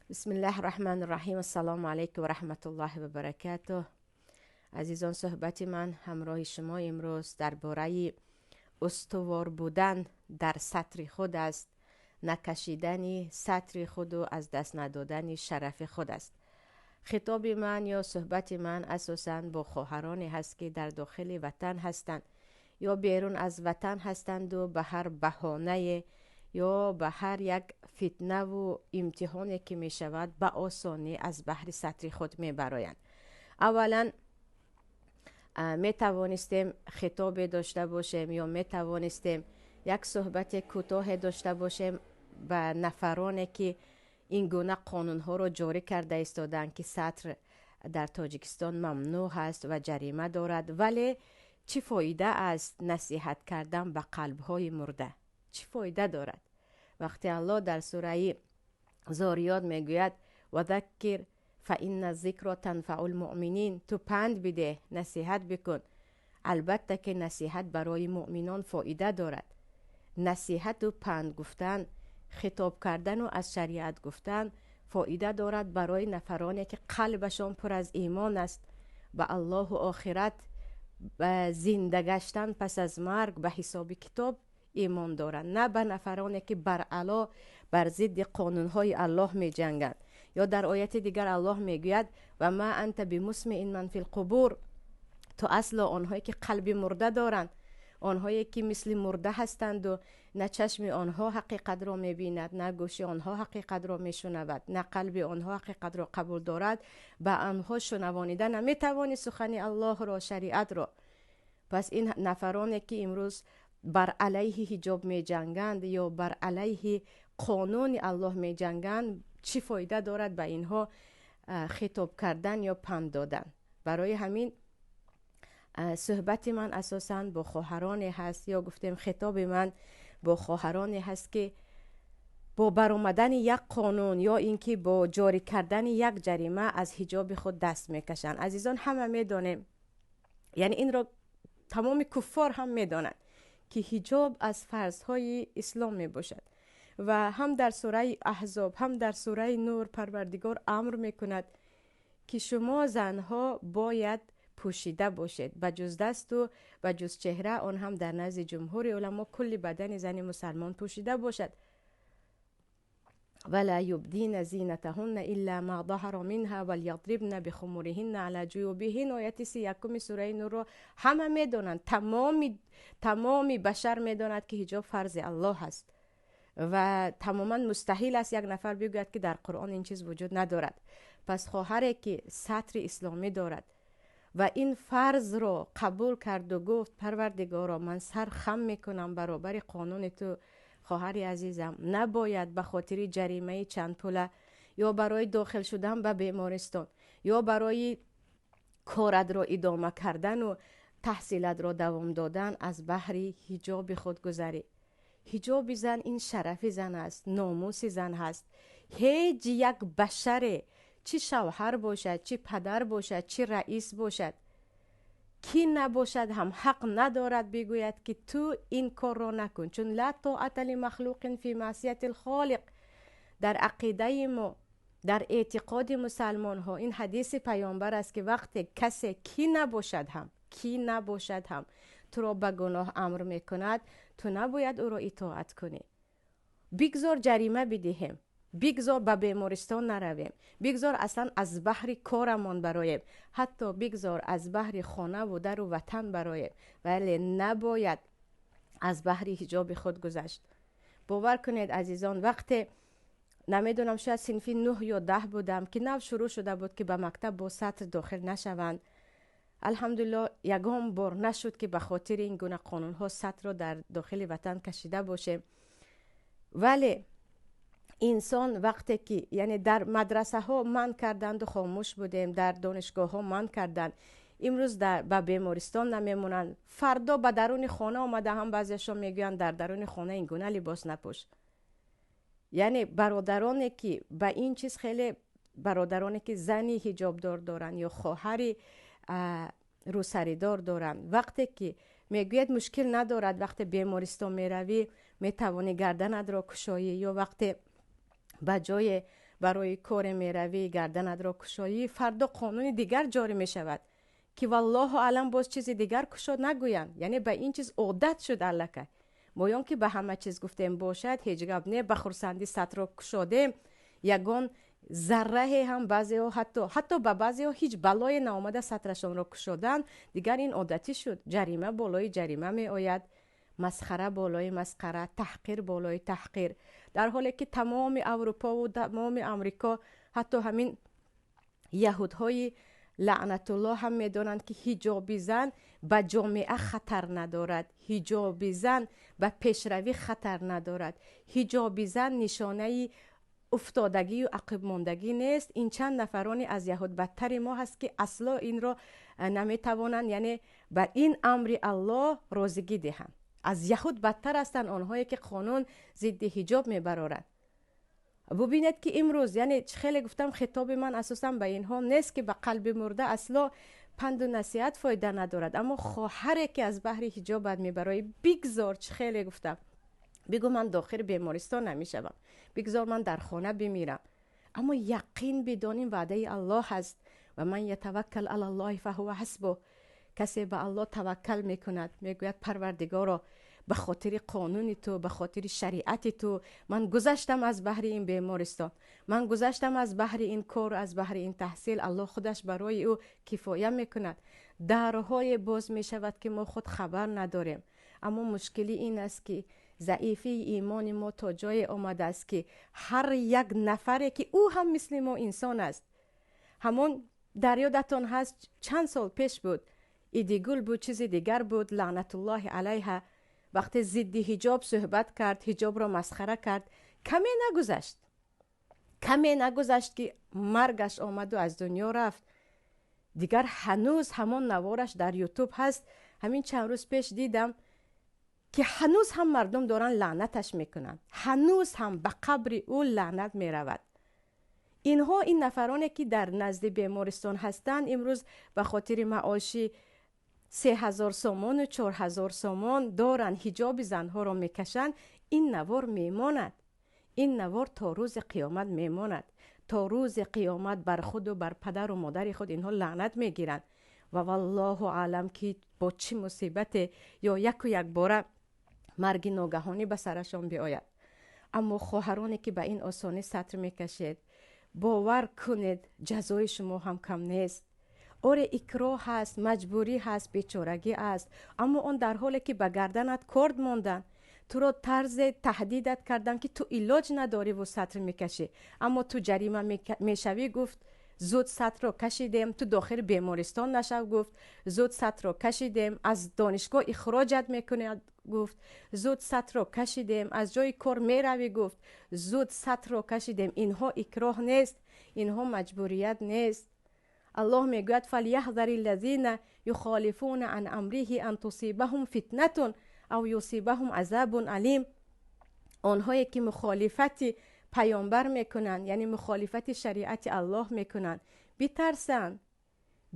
Бисмиллаҳи раҳмани раҳим. Ассалому алайкум ва раҳматуллоҳи ва баракатуҳ. Азизон, суҳбати ман ҳамроҳи шумо имрӯз дар бораи устувор будан дар сатри худ аст, накашидани сатри худу аз даст надодани шарафи худ аст. Хитоби ман ё суҳбати ман асосан бо хоҳароне ҳаст, ки дар дохили ватан ҳастанд ё берун аз ватан ҳастанду ба ҳар баҳонае ё ба ҳар як фитнаву имтиҳоне ки мешавад, ба осонӣ аз баҳри сатри худ мебароянд. Аввалан, метавонистем хитобе дошта бошем ё метавонистем як суҳбати кӯтоҳе дошта бошем ба нафароне, ки ин гуна қонунҳоро ҷорӣ карда истоданд, ки сатр дар Тоҷикистон мамнӯъ ҳаст ва ҷарима дорад. Вале чӣ фоида аст насиҳат кардан ба қалбҳои мурда? Чӣ фоида дорад, вақте Аллоҳ дар сураи Зориёт мегӯяд: «Вадаккир фа инна зикро танфаул муъминин». Ту панд бидеҳ, насиҳат бикун, албатта ки насиҳат барои муъминон фоида дорад. Насиҳату панд гуфтан, хитоб кардану аз шариат гуфтан фоида дорад барои нафароне, ки қалбашон пур аз имон аст, ба Аллоҳу охират, ба зинда гаштан пас аз марг, ба ҳисоби китоб имон доранд, на ба нафароне, ки баръало бар зидди қонунҳои Аллоҳ меҷанганд. Ё дар ояти дигар Аллоҳ мегӯяд: «Ва ма анта бимусмиин ман фил қубур». Ту асло онҳое ки қалби мурда доранд, онҳое ки мисли мурда ҳастанду на чашми онҳо ҳақиқатро мебинад, на гӯши онҳо ҳақиқатро мешунавад, на қалби онҳо ҳақиқатро қабул дорад, ба онҳо шунавонида наметавонӣ сухани Аллоҳро, шариатро. Пас ин нафароне, ки имрӯз бар алайҳи ҳиҷоб меҷанганд ё бар алайҳи қонуни Аллоҳ меҷанганд, чӣ фоида дорад ба инҳо хитоб кардан ё панд додан? Барои ҳамин суҳбати ман асосан бо хоҳароне ҳаст, ё гуфтем, хитоби ман бо хоҳароне ҳаст, ки бо баромадани як қонун ё ин ки бо ҷорӣ кардани як ҷарима аз ҳиҷоби худ даст мекашанд. Азизон, ҳама медонем, яъне инро тамоми куффор ҳам медонанд, ки ҳиҷоб аз фарзҳои ислом мебошад ва ҳам дар сураи Аҳзоб, ҳам дар сураи Нур Парвардигор амр мекунад, ки шумо занҳо бояд пӯшида бошед, ба ҷуз дасту ба ҷуз чеҳра, он ҳам дар назди ҷумҳури уламо кулли бадани зани мусалмон пӯшида бошад. «Вала юбдина зинатаҳунна илла ма заҳара минҳа валядрибна бихумуриҳинна ала ҷуюбиҳин». Ояти 31-уми сураи Нурро ҳама медонанд. Тамоми башар медонад, ки ҳиҷоб фарзи Аллоҳ аст ва тамоман мустаҳил аст як нафар бигӯяд, ки дар Қуръон ин чиз вуҷуд надорад. Пас хоҳаре, ки сатри исломӣ дорад ва ин фарзро қабул карду гуфт: «Парвардигоро, ман сар хам мекунам баробари қонуни ту», хоҳари азизам, набояд ба хотири ҷаримаи чандпула ё барои дохил шудан ба бемористон ё барои коратро идома кардану таҳсилатро давом додан аз баҳри ҳиҷоби худ гузарӣ. Ҳиҷоби зан ин шарафи зан аст, номуси зан ҳаст. Ҳеҷ як башаре, чӣ шавҳар бошад, чӣ падар бошад, чӣ раис бошад, кӣ набошад ҳам, ҳақ надорад бигӯяд, ки ту ин корро накун, чун ла тоата лимахлуқин фи маъсияти лхолиқ. Дар ақидаи мо, дар эътиқоди мусалмонҳо ин ҳадиси паёмбар аст, ки вақте касе, кӣ набошад ҳам, кӣ набошад ҳам, туро ба гуноҳ амр мекунад, ту набояд ӯро итоат кунӣ. Бигзор ҷарима бидиҳем, бигзор ба бемористон наравем, бигзор аслан аз баҳри корамон бароем, ҳатто бигзор аз баҳри хонаву дару ватан бароем, вале набояд аз баҳри ҳиҷоби худ гузашт. Бовар кунед, азизон, вақте, намедонам, шояд синфи 9 ё 10 будам, ки нав шурӯъ шуда буд, ки ба мактаб бо сатр дохил нашаванд. Алҳамдулилло, ягон бор нашуд, ки ба хотири ин гуна қонунҳо сатрро дар дохили ватан кашида бошем. Вале инсон вақте ки, яъне, дар мадрасаҳо манъ карданду хомӯш будем, дар донишгоҳҳо манъ карданд, имрӯз ба бемористон намемонанд, фардо ба даруни хона омада ҳам баъзеашон мегӯянд: «Дар даруни хона ин гуна либос напӯш». Яъне бародароне, ки ба ин чиз хеле, бародароне, ки зани ҳиҷобдор доранд ё хоҳари рӯсаридор доранд, вақте ки мегӯяд, мушкил надорад, вақте бемористон меравӣ, метавонӣ гарданатро кушоӣ ё вақте ба ҷое Барои коре меравӣ, гарданатро кушоӣ, фардо қонуни дигар ҷорӣ мешавад ки валлоҳу аълам боз чизи дигар кушод нагӯянд. Яъне ба ин чиз одат шуд аллакай. Мо ён ки ба ҳама чиз гуфтем бошад, ҳеҷ гап не, ба хурсандӣ сатрро кушодем, ягон зарраҳе ҳам баъзеҳо ҳатто ба баъзеҳо ҳеҷ балое наомада сатрашонро кушоданд. Дигар ин одатӣ шуд. Ҷарима болои ҷарима меояд, масхара болои масхара, таҳқир болои таҳқир. Дар ҳоле ки тамоми Аврупову тамоми Амрико, ҳатто ҳамин яҳудҳои лаънатуллоҳ ҳам медонанд, ки ҳиҷоби зан ба ҷомеа хатар надорад, ҳиҷоби зан ба пешравӣ хатар надорад, ҳиҷоби зан нишонаи уфтодагию ақибмондагӣ нест. Ин чанд нафароне аз яҳуд бадтари мо ҳаст, ки асло инро наметавонанд, яъне ба ин амри Аллоҳ розигӣ диҳанд. Аз яҳуд бадтар ҳастанд онҳое, ки қонун зидди ҳиҷоб мебароранд. Бубинед, ки имрӯз, яъне чӣ хеле гуфтам, хитоби ман асосан ба инҳо нест, ки ба қалби мурда асло панду насиҳат фоида надорад. Аммо хоҳаре, ки аз баҳри ҳиҷобат мебароӣ, бигзор, чӣ хеле гуфтам, бигӯ ман дохили бемористон намешавам, бигзор ман дар хона бимирам, аммо яқин бидоним, ваъдаи Аллоҳ ҳаст: ва ман ятаваккал алаллоҳи фаҳува ҳасбуҳ. Касе ба Аллоҳ таваккал мекунад, мегӯяд: «Парвардигоро, ба хотири қонуни ту, ба хотири шариати ту ман гузаштам аз баҳри ин бемористон, ман гузаштам аз баҳри ин кор, аз баҳри ин таҳсил», Аллоҳ худаш барои ӯ кифоя мекунад. Дарҳое боз мешавад, ки мо худ хабар надорем. Аммо мушкилӣ ин аст, ки заифии имони мо то ҷое омадааст, ки ҳар як нафаре, ки ӯ ҳам мисли мо инсон аст. Ҳамон дар ёдатон ҳаст, чанд сол пеш буд, Идигул буд, чизи дигар буд, лаънатуллоҳи алайҳа, вақте зидди ҳиҷоб суҳбат кард, ҳиҷобро масхара кард, каме нагузашт, ки маргаш омаду аз дунё рафт. Дигар ҳанӯз ҳамон навораш дар Ютуб ҳаст. Ҳамин чанд рӯз пеш дидам, ки ҳанӯз ҳам мардум доранд лаънаташ мекунанд, ҳанӯз ҳам ба қабри ӯ лаънат меравад. Инҳо, ин нафароне, ки дар назди бемористон ҳастанд, имрӯз ба хотири маоши 3000 сомону 4000 сомон доранд, ҳиҷоби занҳоро мекашанд. Ин навор мемонад, ин навор то рӯзи қиёмат мемонад. То рӯзи қиёмат бар худу бар падару модари худ инҳо лаънат мегиранд ва валлоҳу аълам, ки бо чӣ мусибате ё яку якбора марги ногаҳонӣ ба сарашон биояд. Аммо хоҳароне, ки ба ин осонӣ сатр мекашед, бовар кунед, ҷазои шумо ҳам кам нест. Оре, икроҳ ҳаст, маҷбурӣ ҳаст, бечорагӣ аст, аммо он дар ҳоле, ки ба гарданат корд монданд, туро тарзе таҳдидат карданд, ки ту илоҷ надориву сатр мекашӣ, аммо ту ҷарима мешавӣ, гуфт, зуд сатрро кашидем. Ту дохили бемористон нашав, гуфт, зуд сатрро кашидем. Аз донишгоҳ ихроҷат мекунад, гуфт, зуд сатрро кашидем. Аз ҷои кор меравӣ, гуфт, зуд сатрро кашидем. Инҳо икроҳ нест, инҳо маҷбурият нест. Аллоҳ мегӯяд: фаляҳзари ллазина юхолифуна ан амриҳи ан тусибаҳум фитнатун ав юсибаҳум азабун алим. Онҳое, ки мухолифати паёмбар мекунанд, яъне мухолифати шариати Аллоҳ мекунанд, битарсанд,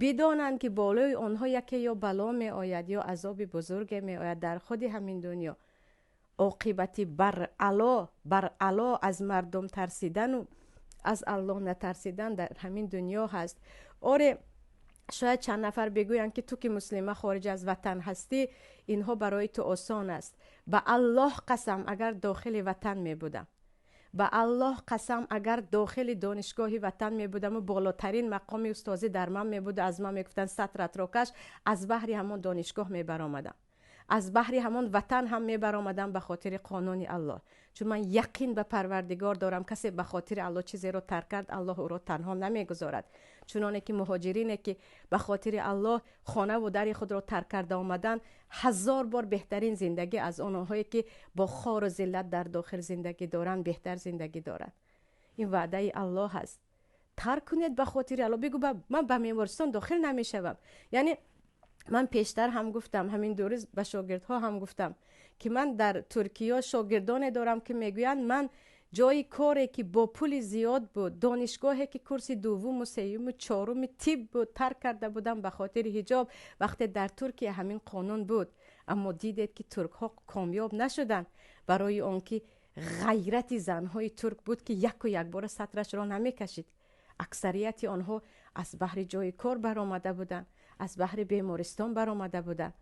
бидонанд, ки болои онҳо яке ё бало меояд, ё азоби бузурге меояд дар худи ҳамин дунё. Оқибати баръало аз мардум тарсидану аз Аллоҳ натарсидан дар ҳамин дунё ҳаст. Оре, шояд чанд нафар бигӯянд, ки ту ки муслима, хориҷ аз ватан ҳастӣ, инҳо барои ту осон аст. Ба Аллоҳ қасам, агар дохили ватан мебудам, ба Аллоҳ қасам, агар дохили донишгоҳи ватан мебудаму болотарин мақоми устозӣ дар ман мебуду аз ман мегуфтанд: «Сатратро каш», аз баҳри ҳамон донишгоҳ мебаромадам, аз баҳри ҳамон ватан ҳам мебаромадам, ба хотири қонуни Аллоҳ. Чун ман яқин ба Парвардигор дорам: касе ба хотири Аллоҳ чизеро тарк кард, Аллоҳ ӯро танҳо намегузорад. Чуноне ки муҳоҷирине, ки ба хотири Аллоҳ хонаву дари худро тарк карда омаданд, ҳазор бор беҳтарин зиндагӣ аз онҳое, ки бо хору зиллат дар дохил зиндагӣ доранд, беҳтар зиндагӣ доранд. Ин ваъдаи Аллоҳ аст. Тарк кунед ба хотири Аллоҳ. Бигӯ: «Ман ба бемористон дохил намешавам». Яъне ман пештар ҳам гуфтам, ҳамин 2 рӯз ба шогирдҳо ҳам гуфтам, ки ман дар Туркиё шогирдоне дорам, ки мегӯянд: «Ман ҷои коре, ки бо пули зиёд буд, донишгоҳе, ки курси дуввуму сеюму чоруми тиб буд, тарк карда будам ба хотири ҳиҷоб, вақте дар Туркия ҳамин қонун буд». Аммо дидед, ки туркҳо комёб нашуданд, барои он ки ғайрати занҳои турк буд, ки яку якбора сатрашро намекашид. Аксарияти онҳо аз баҳри ҷои кор баромада буданд, аз баҳри бемористон баромада буданд.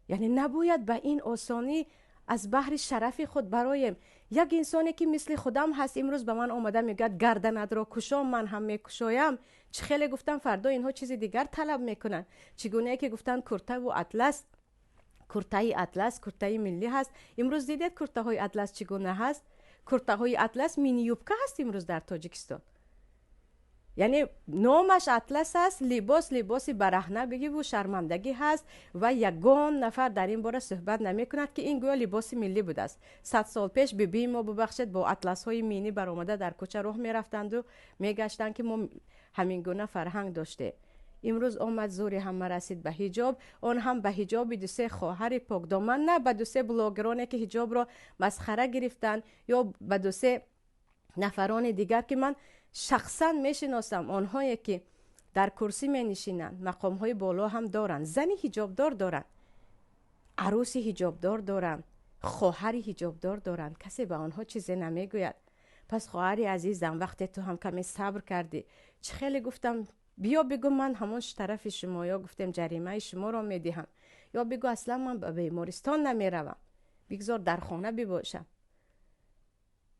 Яъне набояд ба ин осонӣ аз баҳри шарафи худ бароем. Як инсоне ки мисли худам ҳаст, имрӯз ба ман омада мегӯяд: «Гарданатро кушо», ман ҳам мекушоям. Чӣ хеле гуфтам, фардо инҳо чизи дигар талаб мекунанд. Чӣ гунае ки гуфтанд, куртаву атлас, куртаи атлас куртаи миллӣ ҳаст. Имрӯз дидед, куртаҳои атлас чӣ гуна ҳаст? Куртаҳои атлас мини-юбка ҳаст имрӯз дар Тоҷикистон. Яъне номаш атлас аст, либос либоси бараҳнагиву шармандагӣ ҳаст ва ягон нафар дар ин бора суҳбат намекунад, ки ин гӯё либоси миллӣ будааст. 100 сол пеш бибии мо, бубахшед, бо атласҳои мини баромада дар кӯча роҳ мерафтанду мегаштанд, ки мо ҳамин гуна фарҳанг доштем. Имрӯз омад, зӯри ҳама расид ба ҳиҷоб, он ҳам ба ҳиҷоби дусе хоҳари покдоман, на ба дусе блогероне, ки ҳиҷобро масхара гирифтанд, ё ба дусе нафарони дигар, ки ман шахсан мешиносам. Онҳое ки дар курсӣ менишинанд, мақомҳои боло ҳам доранд, зани ҳиҷобдор доранд, арӯси ҳиҷобдор доранд, хоҳари ҳиҷобдор доранд, касе ба онҳо чизе намегӯяд. Пас, хоҳари азизам, вақте ту ҳам каме сабр кардӣ, чӣ хеле гуфтам, биё бигӯ: «Ман ҳамон тарафи шумо», ё гуфтем, ҷаримаи шуморо медиҳам, ё бигӯ: «Аслан ман ба бемористон намеравам, бигзор дар хона бибошам».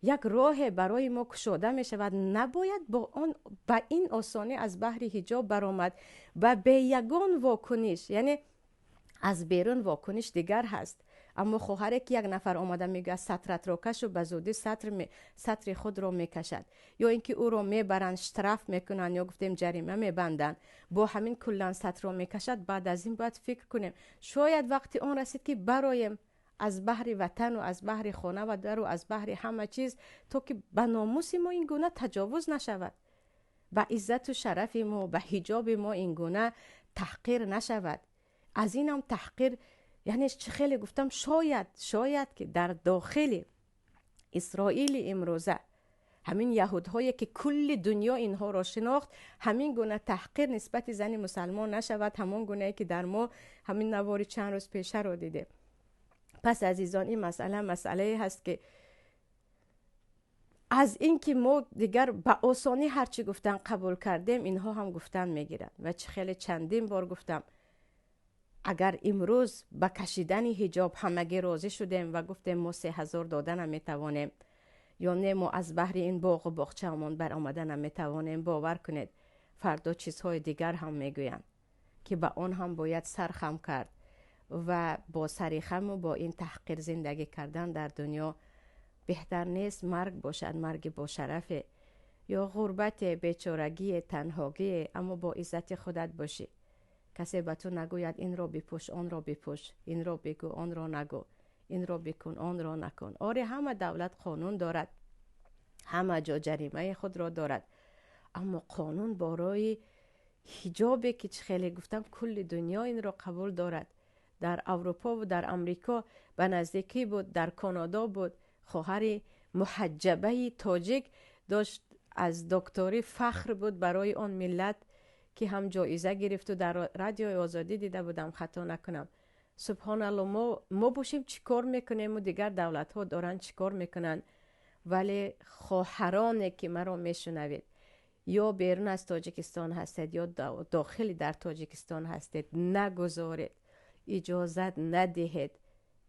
Як роҳе барои мо кушода мешавад. Набояд бо он ба ин осонӣ аз баҳри ҳиҷоб баромад ва бе ягон вокуниш. Яъне аз берун вокуниш дигар ҳаст, аммо хоҳаре ки як нафар омада мегӯяд: «Сатратро кашу», ба зудӣ сатри худро мекашад, ё ин ки ӯро мебаранд, штраф мекунанд, ё гуфтем, ҷарима мебанданд, бо ҳамин куллан сатро мекашад. Баъд аз ин бояд фикр кунем, шояд вақти он расид, ки бароем аз баҳри ватану аз баҳри хона ва дару аз баҳри ҳама чиз, то ки ба номуси мо ин гуна таҷовуз нашавад, ба иззату шарафи мо, ба ҳиҷоби мо ин гуна таҳқир нашавад. Аз инам таҳқир, яъне чӣ хеле гуфтам, шояд ки дар дохили Исроили имрӯза, ҳамин яҳудҳое ки кулли дунё инҳоро шинохт, ҳамин гуна таҳқир нисбати зани мусалмон нашавад, ҳамон гунае ки дар мо ҳамин навори чанд рӯз пешаро дидем. Пас, азизон, ин масъала масъалае ҳаст, ки аз ин ки мо дигар ба осонӣ ҳарчи гуфтан қабул кардем, инҳо ҳам гуфтан мегиранд. Ва чӣ хеле чандин бор гуфтам, агар имрӯз ба кашидани ҳиҷоб ҳамагӣ розӣ шудем ва гуфтем, мо 3000 дода наметавонем, ё не, мо аз баҳри ин боғу боғчаамон баромада наметавонем, бовар кунед, фардо чизҳои дигар ҳам мегӯянд, ки ба он ҳам бояд сар хам кард. Ва бо сари хаму бо ин таҳқир зиндагӣ кардан дар дунё беҳтар нест марг бошад, марги бошарафе ё ғурбате, бечорагие, танҳогие, аммо бо иззати худат бошӣ. Касе ба ту нагӯяд: «Инро бипӯш, онро бипӯш, инро бигӯ, онро нагӯ, инро бикун, онро накун». Оре, ҳама давлат қонун дорад, ҳама ҷо ҷаримаи худро дорад, аммо қонун борои ҳиҷобе, ки чӣ хеле гуфтам, кулли дунё инро қабул дорад. Дар Аврупову дар Амрико ба наздикӣ буд, дар Канадо буд, хоҳари муҳаҷҷабаи тоҷик дошт, аз докторӣ фахр буд барои он миллат, ки ҳам ҷоиза гирифту дар Радиои Озодӣ дида будам, хато накунам. Субҳоналло, мо бошем, чӣ кор мекунему дигар давлатҳо доранд, чӣ кор мекунанд? Вале хоҳароне ки маро мешунавед, ё берун аз Тоҷикистон ҳастед, ё дохили дар Тоҷикистон ҳастед, нагузоред, иҷозат надиҳед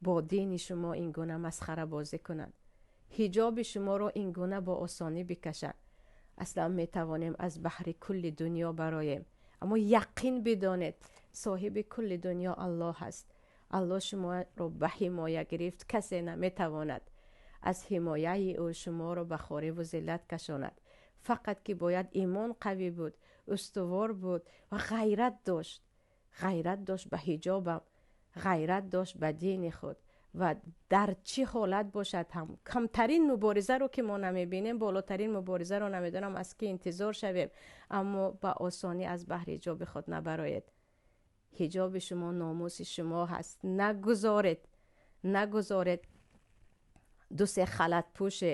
бо дини шумо ин гуна масхарабозӣ кунанд, ҳиҷоби шуморо ин гуна бо осонӣ бикашанд. Аслан метавонем аз баҳри кулли дунё бароем, аммо яқин бидонед, соҳиби кулли дунё Аллоҳ аст. Аллоҳ шуморо ба ҳимоя гирифт, касе наметавонад аз ҳимояи ӯ шуморо ба хориву зиллат кашонад. Фақат ки бояд имон қавӣ буд, устувор буд ва ғайрат дошт, ғайрат дошт ба ҳиҷобам, ғайрат дошт ба дини худ. Ва дар чӣ ҳолат бошад ҳам, камтарин муборизаро ки мо намебинем, болотарин муборизаро намедонам аз ки интизор шавем, аммо ба осонӣ аз баҳри ҳиҷоби худ набароед. Ҳиҷоби шумо номуси шумо ҳаст. Нагузоред, нагузоред дусе халатпӯше,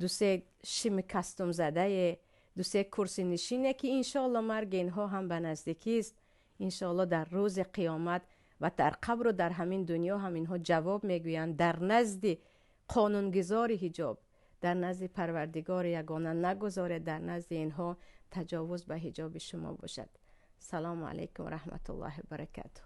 дусе шими кастумзадае, дусе курсинишине, ки иншоалло марги инҳо ҳам ба наздикист, иншоалло дар рӯзи қиёмат ва дар қабру дар ҳамин дунё ҳам инҳо ҷавоб мегӯянд дар назди Қонунгузори ҳиҷоб дар назди Парвардигори ягона нагузоред, дар назди инҳо таҷовуз ба ҳиҷоби шумо бошад. Салому алайкум, раҳматуллоҳи баракату.